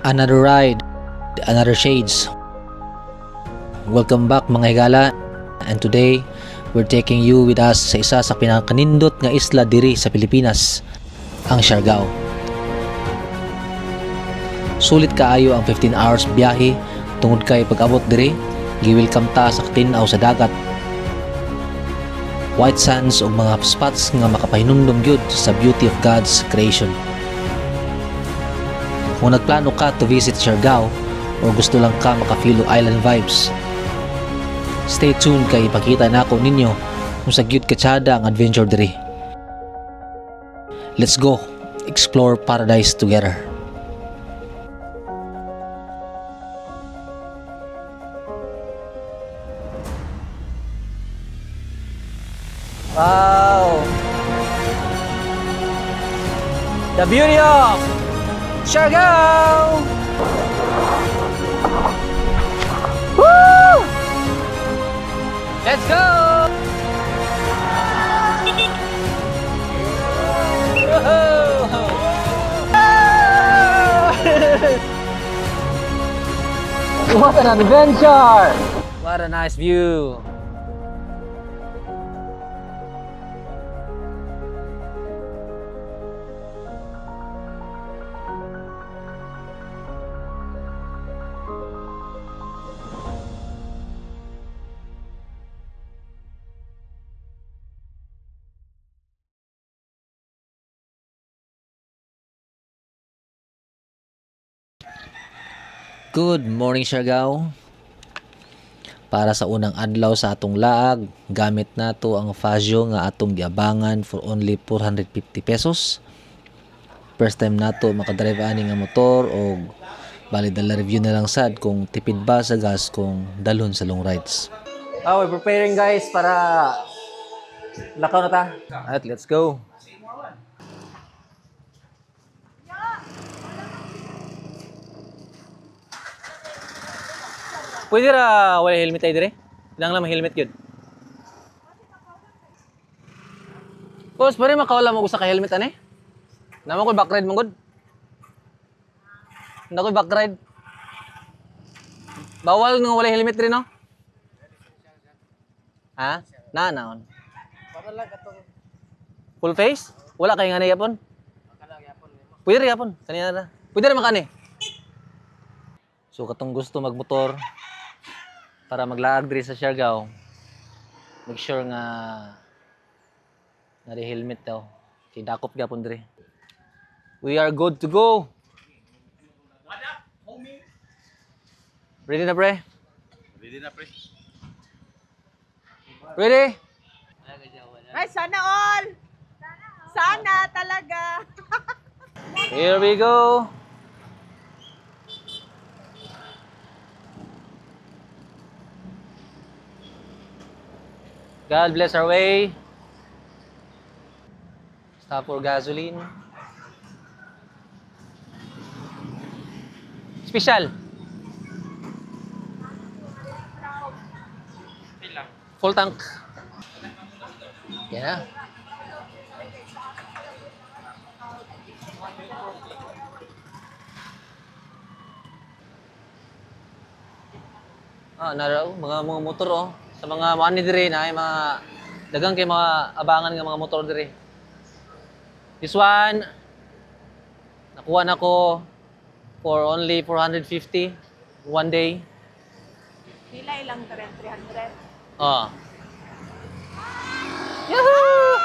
Another ride, another shades. Welcome back, mga higala. And today, we're taking you with us sa isa sa pinakanindot nga isla diri sa Pilipinas, ang Siargao. Sulit kaayo ang 15 hours biyahe tungod kay pag-abot diri, gi-welcome ta sa tin-aw sa dagat. White sands ug mga spots nga makapahinumdom gyud sa beauty of God's creation. Kung nagplano ka to visit Siargao or gusto lang ka maka-feel og island vibes, stay tuned kay ipakita nako ninyo kung unsa gyud katsada ang adventure diri. Let's go explore paradise together. Wow! The beauty of Siargao! Woo! Let's go! Woohoo! What an adventure! What a nice view! Good morning, Siargao. Para sa unang adlaw sa atong laag, gamit nato ang Faggio nga atong giabangan for only 450 pesos. First time nato makadrive ani nga motor og bali dala review na lang sad kung tipid ba sa gas kung dalhon sa long rides. Oh, we're preparing, guys, para lakaw na ta. Alright, let's go. Pwede ra wala helmet tayo dire? Ilang lang helmet yun. Boss, pwede makawala mo sa ka helmet ane? Naman ko back ride mangod. Nako back ride. Bawal nga wala helmet rin, no? Ha? Na naon. Full face? Wala kay nga yapon? Pwede ra yapon. Kanina ra. Pwede ra makani. So katong gusto magmotor para maglaag diri sa Siargao, make sure nga nari helmet daw. Kay dakop gyapon diri. We are good to go. What up, homie? Ready na, pre? Ready na, pre. Ready? Ay, sana all! Sana talaga! Here we go. God bless our way. Stop for gasoline. Special. Full tank. Yeah. Ah, naraw mga motor oh. Sa mga money dire na ay mga dagang kay mga abangan nga mga motor dire. This one nakuha na ko for only 450 one day. Pila ilang 300. Ah. Yahoo!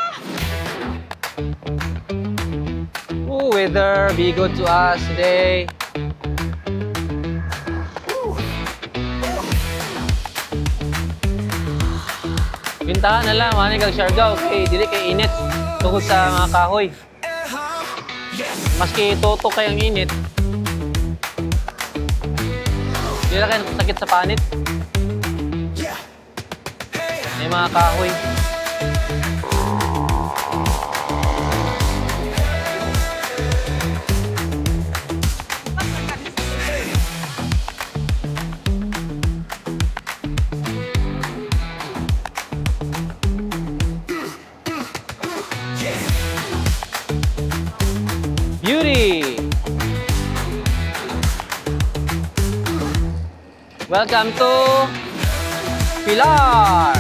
Ooh, weather be good to us today. Bintahan na lang, mani kag Siargao kay dili kay init tungod sa mga kahoy. Maski toto kay ang init, dili ra kay sakit sa panit. May mga kahoy. Beauty! Welcome to Pilar!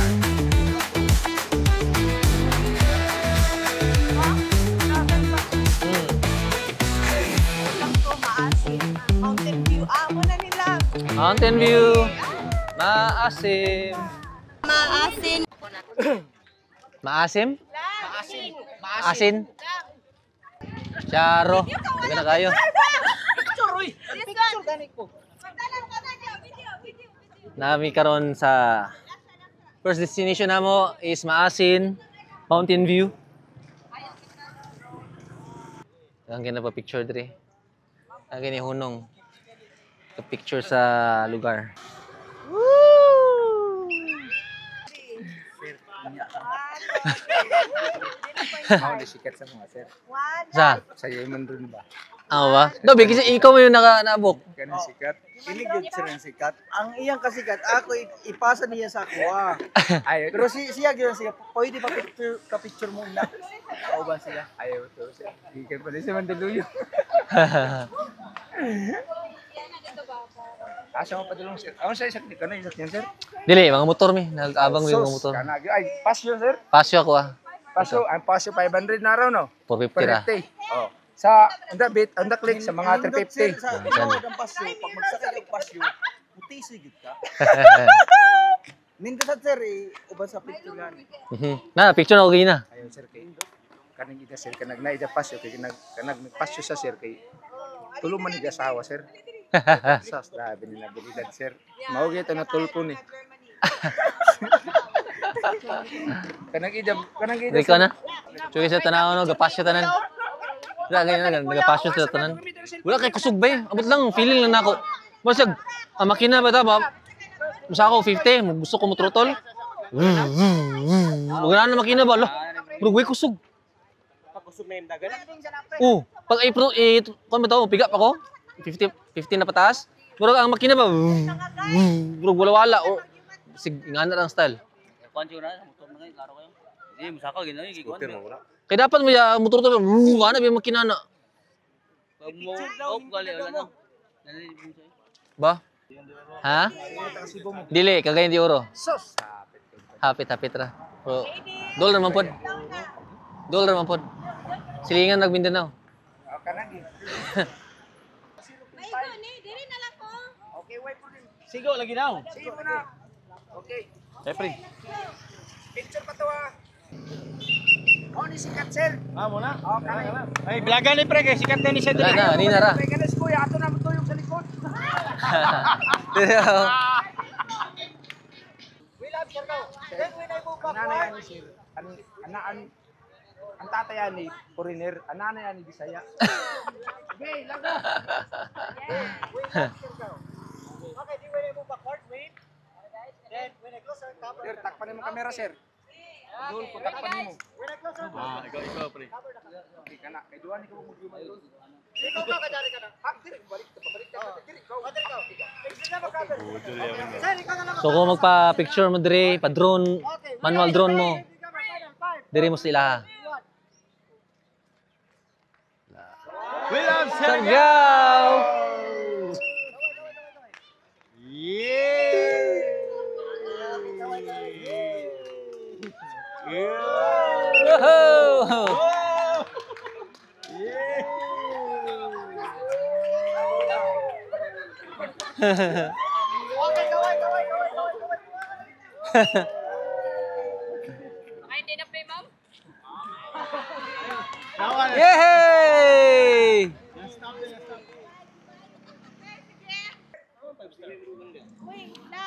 Welcome to Maasin. Mountain View. Ah, mo na nila. Mountain View. Maasim. Maasin. Maasim? Maasim. Asin? Charo. Hindi na kayo. Picture, gani ko. Nami karon sa first destination namo is Maasin Mountain View. Ang gina pa picture diri. Ang gini hunong. Ka picture sa lugar. Ako na sikat sa mga sir. Sa? Sa Yemen rin ba? Ano ba? Do, kasi ikaw mo yung naka naabok. Ganun sikat. Ini gyud sir ang sikat. Ang iyang kasikat ako ipasa niya sa ako. Ah. Ayaw. Pero si siya gyud siya pwede pa picture ka picture mo na. Kauban siya. Ayaw to sir. Gikan pa din sa Mandaluyong. Asa mo padulong sir? Ako sa isak ni kanay isak yan sir. Dili, mga motor mi. Nag-abang mi mga Sus, motor. Kana, ay pasyo sir. Pasyo ako ah. Pasyo, ang pasyo 500 na raw no. 450 ra. 450. Oh. Sa on the bit, on the click sa mga Nindot, sir, 350. Sa tinuod ang pasyo, pag magsakay og pasyo, puti gyud ka. Nindot sad sir eh, uban sa picture gani. Na, picture na ako na. Ayaw sir kay kanang ida sir kanag na ida pasyo kay kanag kanag nagpasyo sa sir kay tulo man ni asawa sir. Sas grabe nila bilidad sir. Mao gyud na tulpo ni. Kanang ida kanang ida. Hindi ka na. Chugi sa tanaw no, gapasyo tanan. Wala ganyan na, nagapasyo sa tanan. Wala kay kusog ba eh. Abot lang, feeling lang nako. Basag, ang makina ba ta ba? Masa ako 50, gusto ko mo trotol. Wala na makina ba? Lo, murag way kusog. Pagkusog na yung dagan. Oh, pag ay pro eh kuan ba to, piga pa ko. 50 50 na pataas. Murag ang makina ba? Murag wala-wala o sig ngana lang style. Kuan siya na, sa motor na ngayon, klaro kayo. Hindi, musaka, gano'n yung gikuan. Kaya dapat mo ya motor to, ana ba yung makina na? Pag mo, oh, gali, wala na. Nalilibong sa'yo. Ba? Ha? Dili, Cagayan de Oro. Sos. Hapit, hapit ra. Pero, dol naman pod. Dol naman pod. Silingan nag Mindanao. Oh, kanang eh. Sigo, lagi daw. Sige mo na. Okay. Siyempre. Picture pa to ah. Oh, ni sikat sir. Ah, muna. Oh, kanang. Ay, bilagan ni pre, kay sikat na ni siya Wala na, kanina ra. May ganas kuya, ato na mo tuyong sa likod. Ang nanay ani sir, ang anaan ang tatay ani foreigner, ang nanay ani Bisaya. Okay, laga. Sir, takpan mo kamera, sir. Doon ko takpan mo. Ah, ikaw, ikaw, pre. Okay, kana. Kay duha ni ko mo gyud doon. Ikaw ka kadari ka na. Ha, diri balik ka, balik ka, diri ikaw. So kung magpa-picture mo dire, pa-drone, manual drone mo. Dire mo sila. We love Siargao! Woohoo! Yay!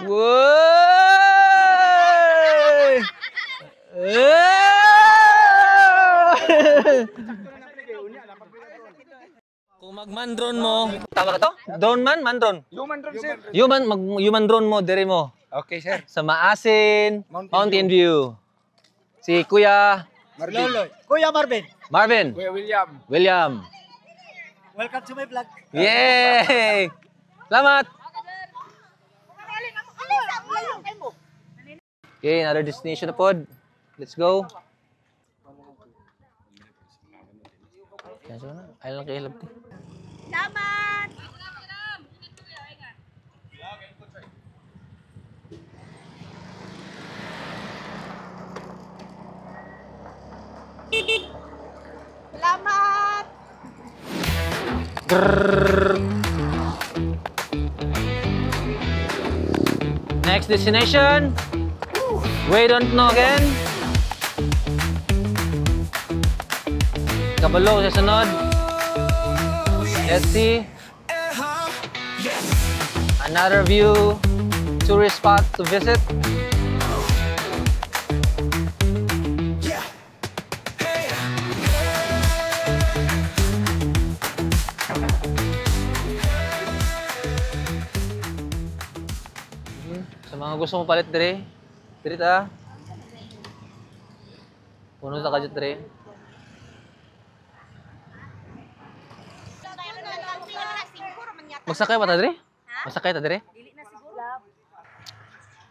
Woy! Eh! Kung magman-drone mo, tama ka to? Drone man, man drone. Human drone, sir. Human mag human drone mo dire mo Okay, sir. sa Maasin Mountain Mountain View. Si Kuya Marvin. Kuya Marvin, Marvin, Kuya William. William. welcome to my vlog. Yay! Salamat! Okay, another destination na pod. Let's go. Kaya na. Ayaw lang kay Lab. Salamat! Grrrr. Next destination, we don't know again. Kabalo sa sunod. Let's see. Another view, tourist spot to visit. Sa mga gusto mo palit dire, dire ta. Puno sa kadyot dire. Magsakay ba ta dire? Magsakay ta dire? Dili na siguro.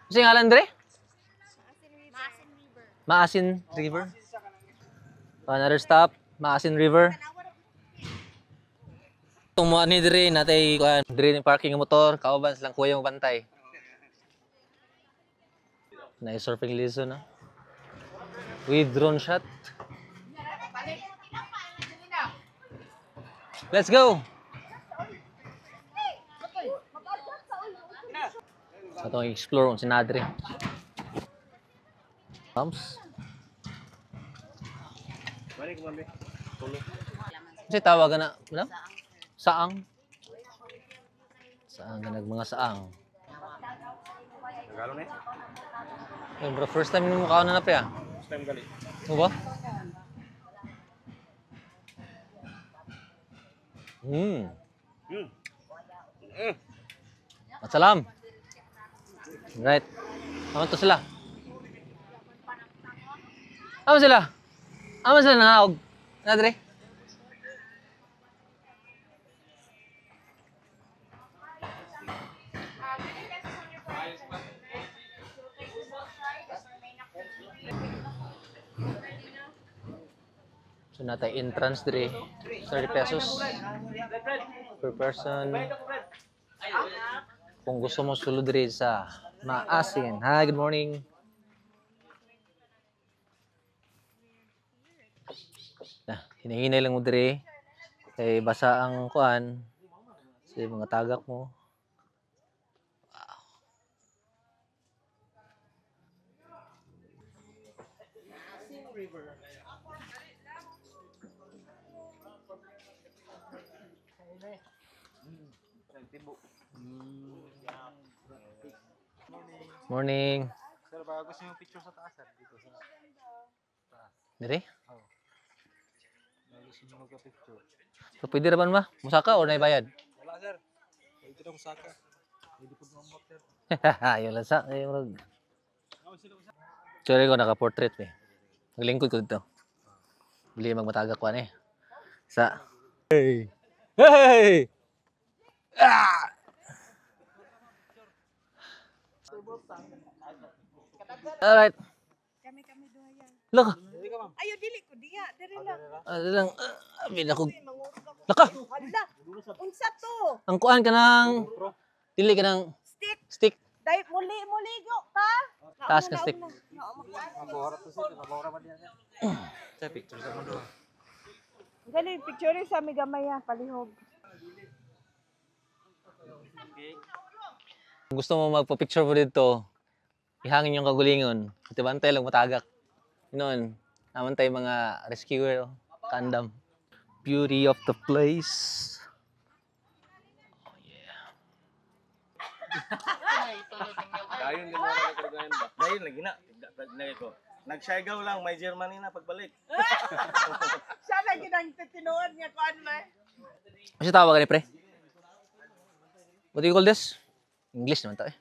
Kasi ngalan dire? Maasin River. Maasin River. Another stop, Maasin River. Itong mga ni dire natay kuan dire ni parking ng motor, kauban silang kuya mo bantay. Na surfing lesson na. With drone shot. Let's go. Sa itong explore kung sinadre. Pumps. Kasi tawag na, wala? Saang. Saang ka mga saang. Tagalog na. Ay, bro, first time mo mukha na na pre ah. First time gali. Mo ba? Hmm. Masalam. Right. Aman to sila. Aman sila. Aman sila nangaog. Na dire. So natay entrance dire 30 pesos per person. Kung gusto mo sulod dire sa Maasin. Hi, good morning. Na, hinihinay lang mo dire kay basa ang kuan sa mga tagak mo. Morning. Sir, baka gusto niyo picture sa taas, sir, dito sa taas. Dire? Oo. Baka gusto niyo magpa-picture. So pwede ra ba? Musaka or naibayad? Wala, sir. Pwede daw saka. Pwede po mamot, sir. Ayaw lang sa, ayaw lang. Sorry ko, naka-portrait eh. Naglingkod ko dito. Bili magmatagak ko eh. Sa. Hey! Hey! Ah! Alright. Kami-kami duha yan. Look. Ayo dili ko diha, diri lang. Ano lang. Abi na ko. Mangurog ako. Laka! Hala. Unsa to? Ang kuan ka ng dili ka ng Stick. stick. Dai muli muligo ka. Taas ka stick. Sir, picture sa mundo. Gali picture sa mi gamay ah, palihog. Kung gusto mo magpa-picture mo dito, ihangin yung kagulingon. Ito bantay lang matagak. Noon, naman tayo mga rescuer, oh, kandam. Beauty of the place. Oh yeah. Dayon din mo na nagkagayan ba? Dayon lagi na. Nagay ko. Nagsiargao lang, may Germany na pagbalik. Siya lagi nang tinuod niya kuan man. Ano siya tawag ni pre? What do you call this? English naman to eh.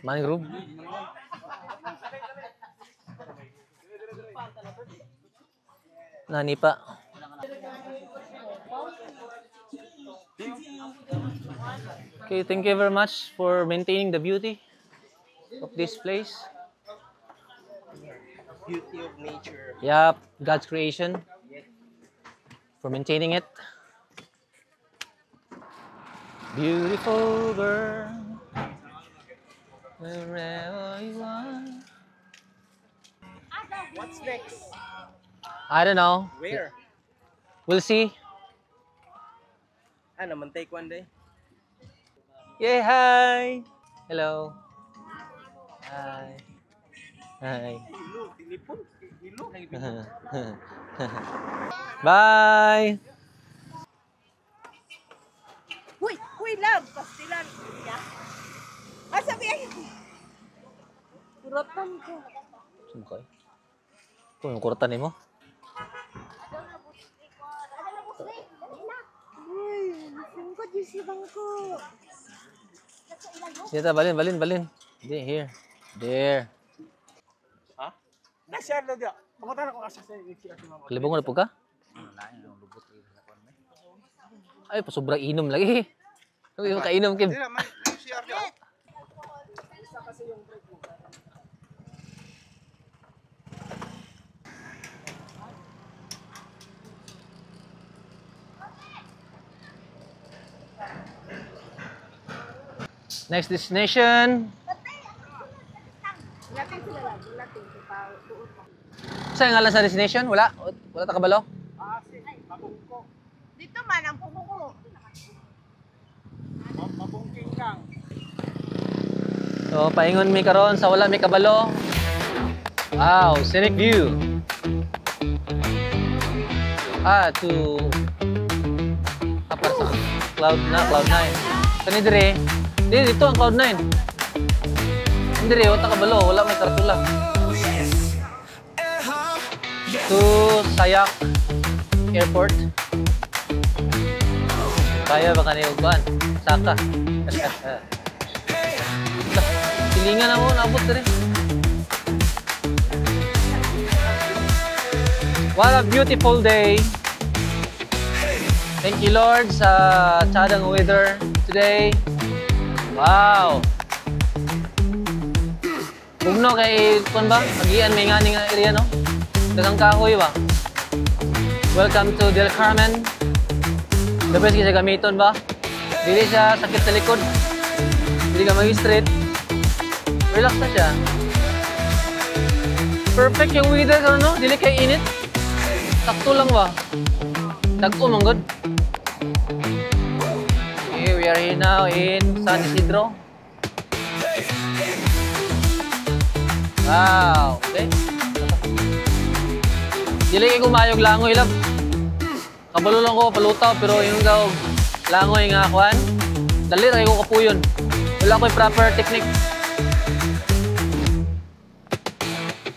Mangrove. Nani pa. Okay, thank you very much for maintaining the beauty of this place. Beauty of nature. Yep, God's creation. For maintaining it. Beautiful girl, wherever you are. What's next? I don't know. Where? We'll see. Ano, man take one day. Yeah, hi. Hello. Hi. Hi. Bye. Huy, huy love, pastilan. Ya. Asa ba yan? Kuratan ko. Saan ba kayo? Kung yung kuratan nimo? Uy, singko juice bangko. Dito, balin, balin, balin. Hindi, here. There. Ha? Na-share na diya. Pangutan ako asa sa Kalibong na po ka? Ay, pasobra inom lagi. Yung kainom, Kim. Next destination. Saan nga lang sa destination? Wala? Wala ta kabalo? Dito man ang pumuko. So, paingon mi karon sa wala mi kabalo. Wow, scenic view. Ah, to para sa cloud na, cloud 9. Kani dire. Dire dito ang cloud 9. Dire wala kabalo, wala may kartula. To Sayak Airport. Kaya ba kani og kuan? Saka. Silingan na mo, naabot dire. What a beautiful day. Thank you, Lord, sa tsadang weather today. Wow. Bugno kay kuan ba? Agian may ngani nga area no? Daghang kahoy ba? Welcome to Del Carmen. The best kasi gamiton ba? Dili siya sakit sa likod. Dili ka mag-street. Relax na siya. Perfect yung weather karon no? Dili kay init. Sakto lang ba? Dagko man gud. Okay, we are here now in San Isidro. Wow, okay. Dili kay kumayog langoy love. Kabalo lang ko palutaw pero yung gaw langoy nga kuan. Dali ra ko kapuyon. Wala ko'y proper technique.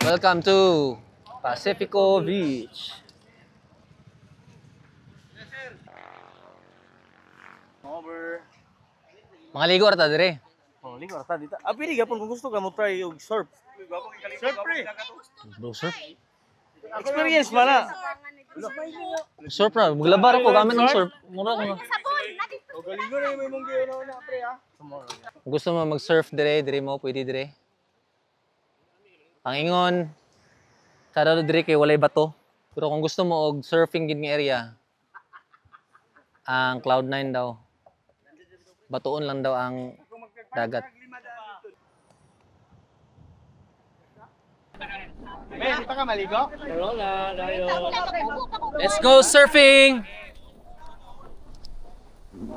Welcome to Pacifico Beach. Over. Mga ligo ra ta dire. Oh, ligo ra ta dito. Ah, pwede gapon kung gusto ka mo try og surf. Surf pre. Bro, surf. Experience man na. Surf ra, maglabar ko gamit ng surf. Mura ko. O galingon na may mong giyon na pre ha. Kung gusto mo mag-surf dire, dire mo pwede dire. Ang ingon, tara dire kay walay bato. Pero kung gusto mo og surfing gid nga area, ang Cloud9 daw. Batuon lang daw ang dagat. May, di pa ka maligo? Let's go surfing!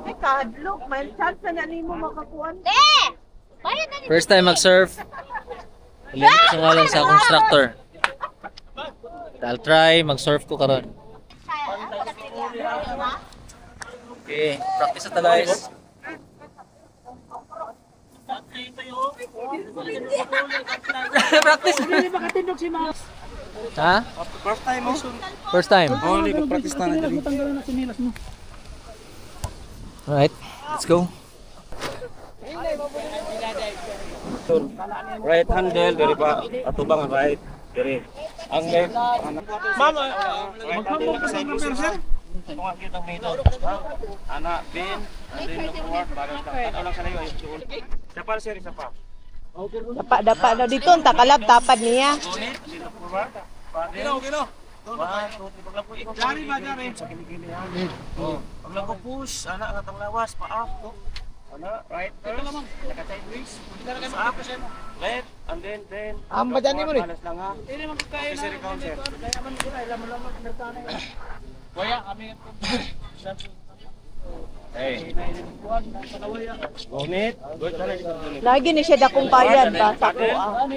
Ay, kahadlok. May chance na nimo makakuan. First time mag-surf. Ulit ko sa sa akong instructor. I'll try mag-surf ko karon. Okay, practice na ta guys. Practice. Ha? First time mo. First time. Only practice na na. Alright, let's go. Right handle, diri pa atubang right, diri. Ang left. Ma'am, maghamok ka sa imong sir. Tunga gyud ang middle. Ana, bin, and then look forward, balance lang. Tanaw lang sa layo. Isa pa sir, isa pa. Dapa, dapa daw dito. Ang takalab, tapad niya. Gino, gino. 1, 2, 3, paglapo. Dari ba, dari? Sa kilikili. Oh, paglapo push, ana ang atong lawas, pa up. Ana, right first, naka sideways. Up, left, And then 10. Ang badani mo ni. Balance lang ha. Okay sir, ikaw sir. Hey. Gunit. Good. Lagi ni siya dakong bayad ba sa ako ah.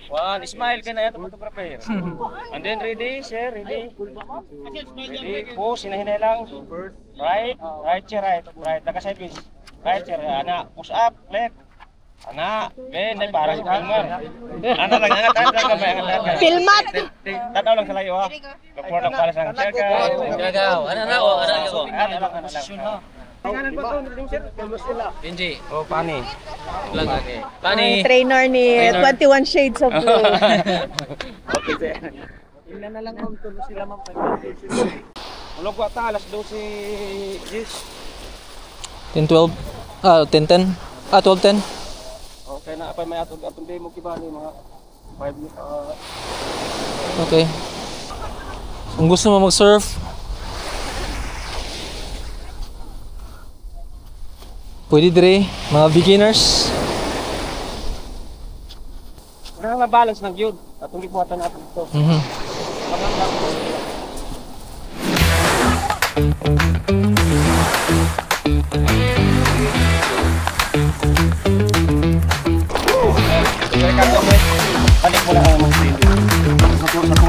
One, smile ka na ito photographer. And then ready, sir, ready. Ready, pose, hinahinay lang. Right, right, sir, right, right. Naka sideways. Right, sir, ana, push up, left. Ana, ben, ay para sa filmer. Ana lang, angat, angat lang kamay, angat, angat. Filmat! Tanaw lang sa layo ha. Look forward lang para sa sir ka. Gagaw. Ano na o? Ano na ko? Ano lang, ano lang. Benji. Oh, pani. Lang okay. Pani. Ang trainer ni 21 Shades of Blue. Okay, sir. Tingnan na lang ma'am, tulo sila ma'am. Ulog wa ta alas 12. 10 12. Ah, 10 10. Ah, 12 10. Okay na apay may atong atong demo kibali mga 5 Okay. Kung gusto mo mag-surf, pwede dire, mga beginners. Wala nga balance ng yun. Atong gibuhatan natin ito. Balik mo lang ang mga sili. Sa tuwa lang.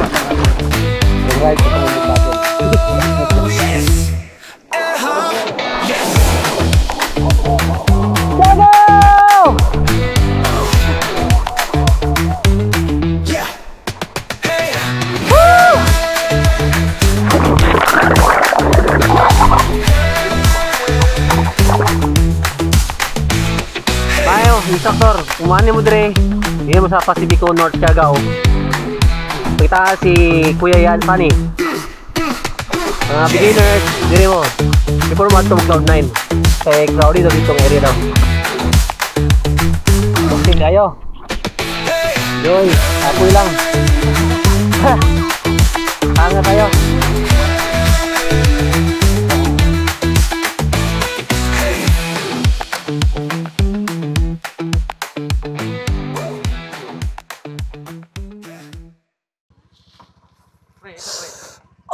Right ko tong battle. Tayo, instructor, umani mo dire. Dito mo sa Pacifico North Siargao. Kita si Kuya Yan Pani. Mga beginners, dire mo. Before mo atong Cloud 9. Kay crowded daw ditong area daw. Okay kayo. Joy, apoy lang. Hanga tayo.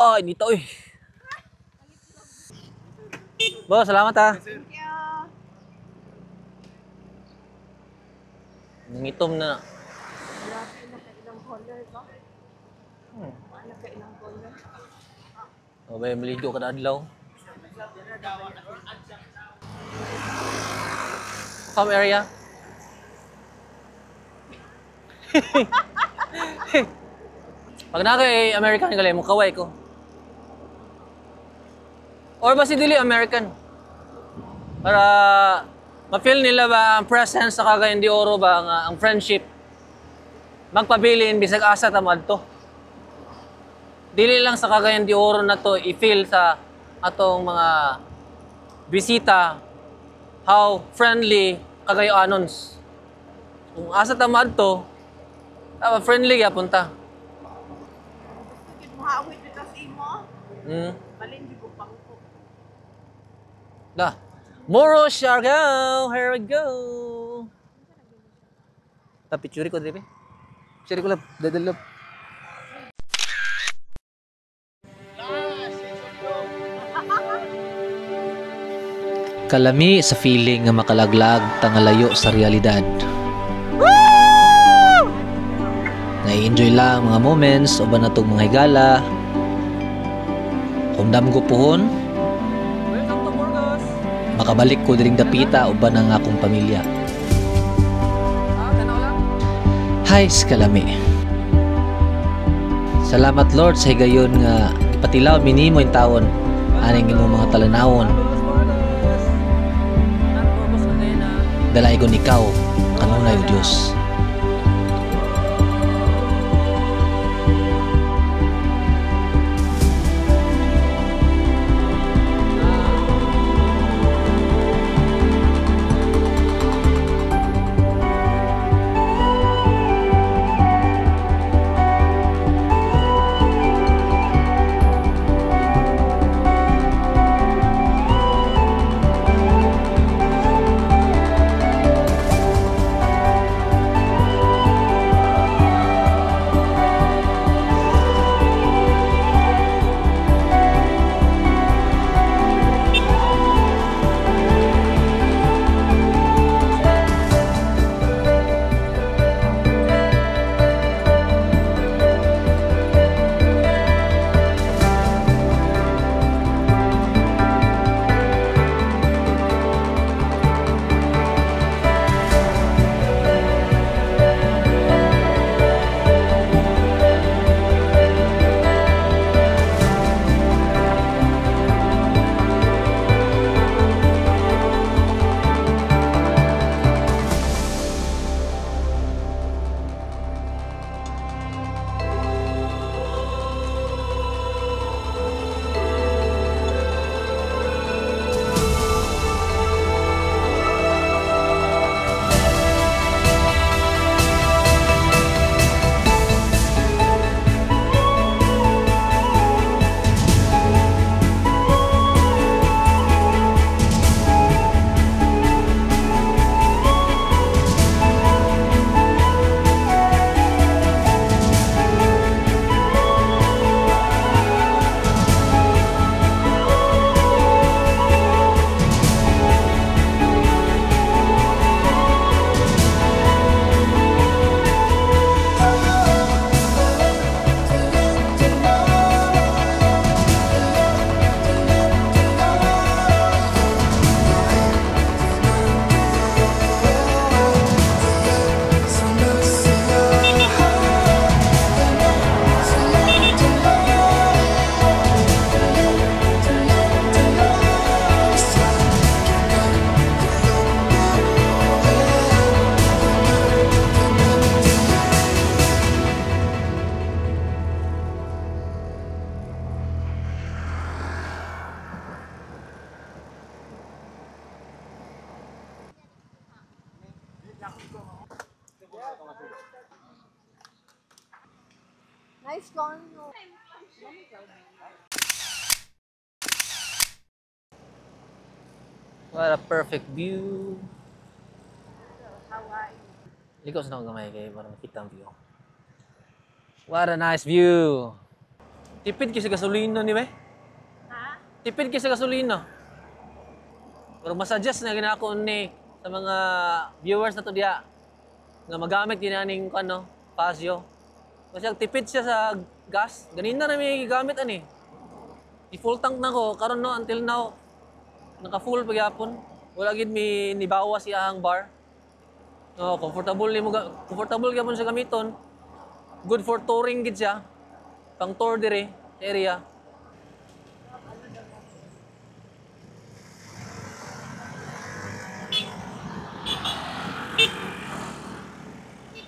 Ay, nito eh. Bo, salamat ah. Nangitom na. O ba, maligo ka na adlaw. Come area. Pag na kay American gali mo kaway ko. Or basta dili American. Para ma-feel nila ba ang presence sa Cagayan de Oro ba nga ang friendship magpabilin bisag asa ta madto. Dili lang sa Cagayan de Oro na to i-feel sa atong mga bisita how friendly Cagayanons. Kung asa ta madto, tama friendly gyapon ta. Muhawit dito sa imo. Balin di ko pangko. Da. Moro Siargao, here we go. Ta picture ko dire. Picture ko lang, dadalop. Kalami sa feeling nga makalaglag tangalayo sa realidad. Nai-enjoy lang mga moments uban natong mga higala. Kung damgo puhon, makabalik ko diring dapita uban ang akong pamilya. Hay kalami. Salamat Lord sa higayon nga ipatilaw minimo in tawon aning imong mga talanawon. Dalaigon ikaw kanunay o Dios. Nice condo. What a perfect view. Liko sa nang gamay kay para makita ang view. What a nice view. Tipid kay sa gasolina ni be. Ha? Tipid kay sa gasolina. Pero masuggest na ginako ni sa mga viewers na to diya nga magamit din aning ano, Fazzio. Kasi ang tipid siya sa gas. Ganina na may gigamit ani. I-full tank na ko karon no until now naka full pagyapon. Wala gid mi nibawas iyang bar. No, comfortable nimo comfortable gyapon siya gamiton. Good for touring gid siya. Pang tour dire area.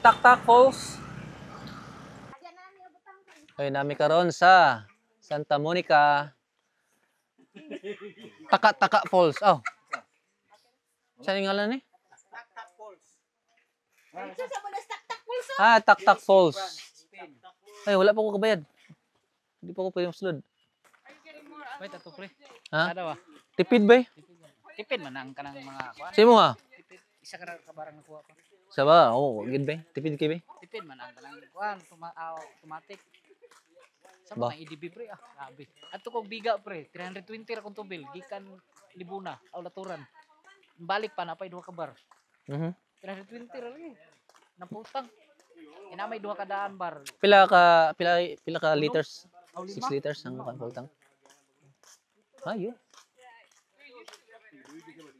Taktak Falls. Ay nami karon sa Santa Monica. Taka-taka Falls. Oh. Saan yung ngalan ni? Ah, Taktak Falls. Ay, wala pa ko kabayad. Hindi pa ko pwede masulod. Wait, ato pre. Ha? Kada ba? Tipid ba eh? Tipid man ang kanang mga kuan. Sino mo ha? Tipid. Isa ka ra ka barang nakuha ko. Sa ba? Oo, gid ba? Tipid kay ba? Tipid man ang kanang kuan, automatic. Sa Ba? mga EDB pre ah, grabe. Adto kog biga pre, 320 ra kong tubil gikan Libuna, aw Laturan. Balik pa napay duha ka bar. 320 ra lagi. Naputang. Ina may duha ka daan bar. Pila ka liters? Aw, 6 lima. liters ang kuan full tank. Ayo.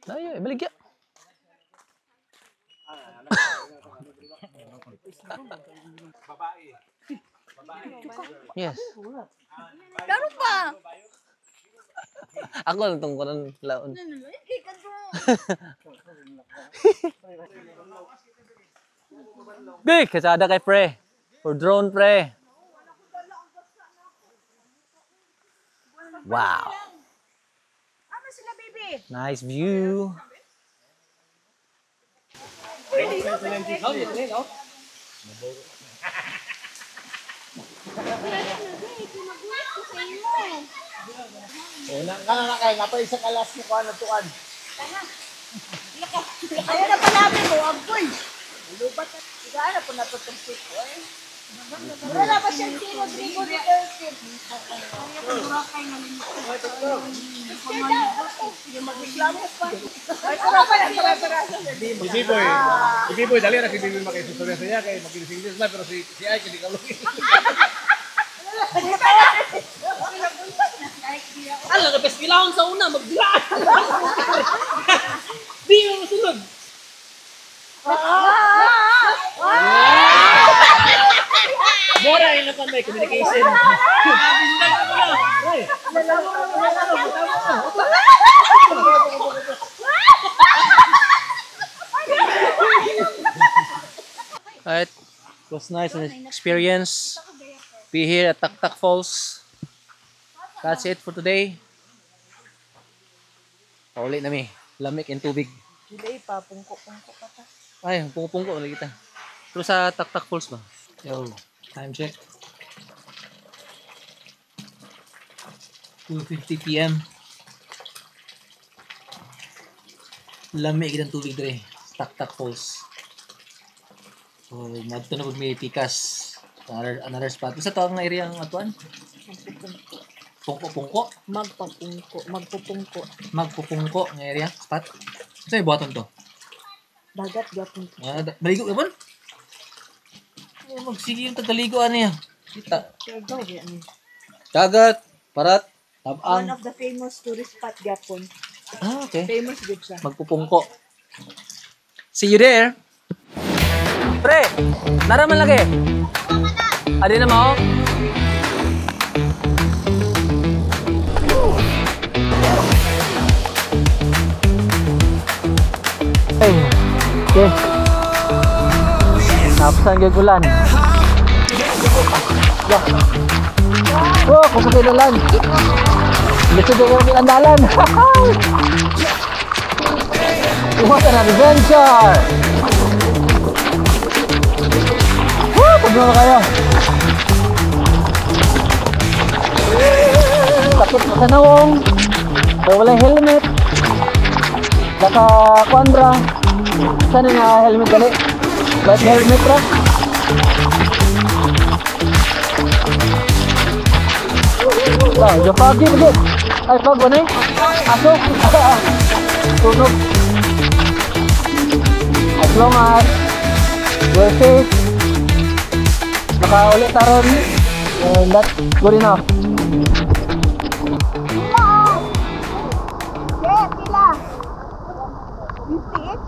Ayo, baligya. Yes. Laro pa! Ako lang tong kunan laon. Ay, kay ka. Gay, kasada kay pre. For drone pre. Wow. Ano sila, baby? Nice view. Una ka na kay napay isa kalas ni kuan tuan. Ayaw na pala mo, agoy. Lubat na. Igaan na po na to itong sip ko eh. Wala pa siyang si Rodrigo Duterte. Magreklamo pa. Ay, wala pa lang para-para. Si Biboy. Si Biboy dali ra si Biboy makisusurya sa iya kay mag-English na pero si ay kay di kalugi. Ala, kapes kilahon sa una, magdila. Di mo masunod. Mora yun na pa may communication. Alright, it was nice an experience. Be here at Taktak Falls. That's it for today. Pauli na mi. Lamig and tubig. Hindi pa, pungko-pungko pa ta. Ay, pungko-pungko lagi kita. Pero sa Taktak Falls ba? Yo, time check. 2:50 PM. Lamig ang tubig dre. Taktak Falls. So, madto na pud mi pikas. Another spot. Sa tawag nga area ang atuan? Pungko-pungko? Magpapungko, magpupungko. Magpupungko nga area spot. Sa buhaton to? Dagat gapon. Ah, maligo ka ba? Oh, magsige yung tagaligo ano yan. Kita. Dagat, parat, One tabang. of the famous tourist spot gapon. Ah, okay. Famous gud siya. Magpupungko. See you there. Pre, naraman lagi. Adi na mo? Hey, okay. Tapos ang gagulan. Oh, kung sa dalan. Gusto ko yung andalan. What an adventure! Lagno na kayo. Takot sa nawong. Pero walang helmet. Naka kuan ra. Sana nga helmet dali. Bike helmet ra. Wow, yung pagi ulit. Ay, pag ano eh? Aso. Tunog. As long as we're safe, nakaulit taron, and that's good enough. Pila! Yeah, pila! 50 each?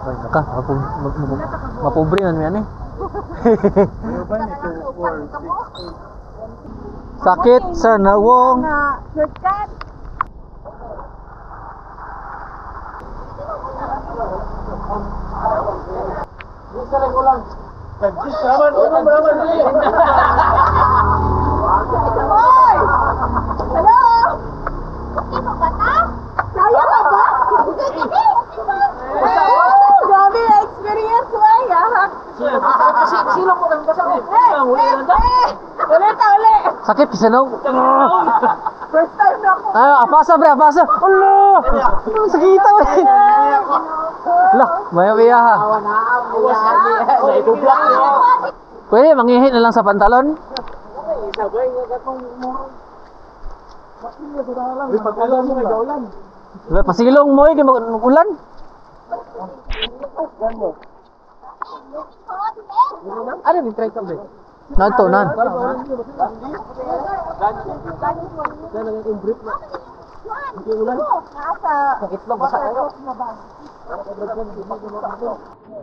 Ay, naka, mapobre na naman eh. Sakit sa nawong. Shortcut. Hoy! Hello? Okay pa ba ta? Kaya pa ba? Oh, grabe na experience mo ay. Sila mo kami kasama. Ulit ta, ulit. Sakit sa nawong. First time na ako. Ay, apasa bre, apasa. Ulo! Sakita eh. Lah, maya biya ha. Pwede mangihi na lang sa pantalon. Diba, pasilong mo eh, kay mag-ulan. Ano yung try ka ba? Nan to, nan.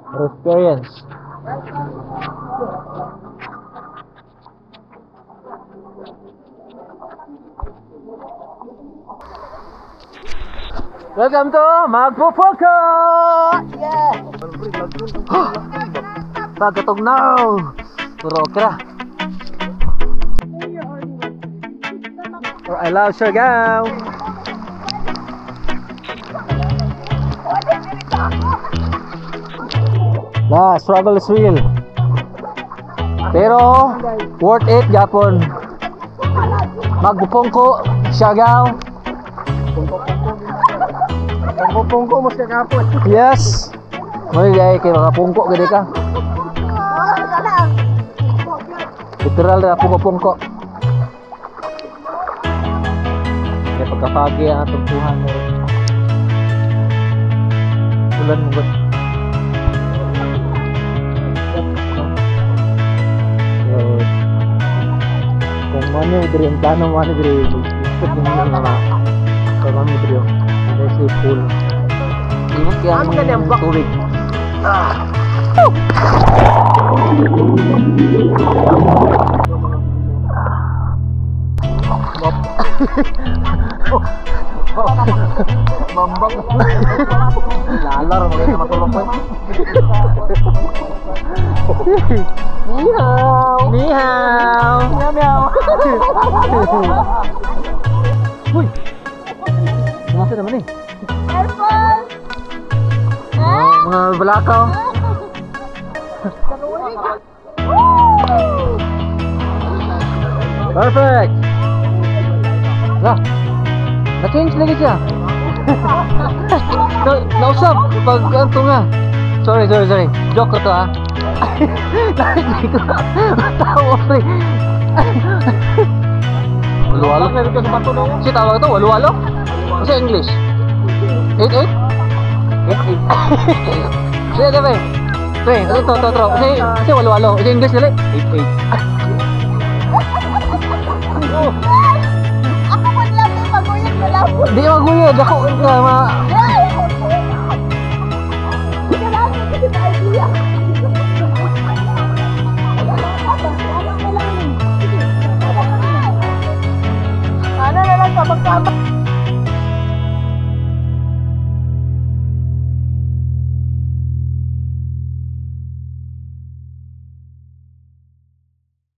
Experience. Welcome to Magpupoko! Yeah! Pagatog now! Puro okay ra. Or I love Siargao! La, struggle is real. Pero worth it gapon. Magpupongko, Siargao. Pungko mas kakapon. Yes. Mo di kay makapungko gid ka. Literal na pungko-pungko. Kaya pagkapagi ang atong kuhan mo. Ulan mo ba? So, kung ano diri ang plano mo ano diri, ikot mo na nga. Kung ano diri, there's a pool. Ibot kaya ang tubig. Mambang. Lalar maganda matulog ko. Ni hao. Ni hao. Meow meow. Uy. Masa naman eh? Careful! Mga balakaw. Perfect! Lah, na-change lagi siya. Nausap pag anto nga. Sorry. Joke ko to ah. Hindi ko tawa pre. Walo-walo. Si tawag to, walo-walo? Sa English? 8-8? 8-8. Sige, pre. Pre, ito, ito. Kasi walo-walo. Sa English dali? 8-8. Ako man lang eh, maguyod mo lang. Di maguyod. Ako, ma... Ano na lang, kabang-kabang.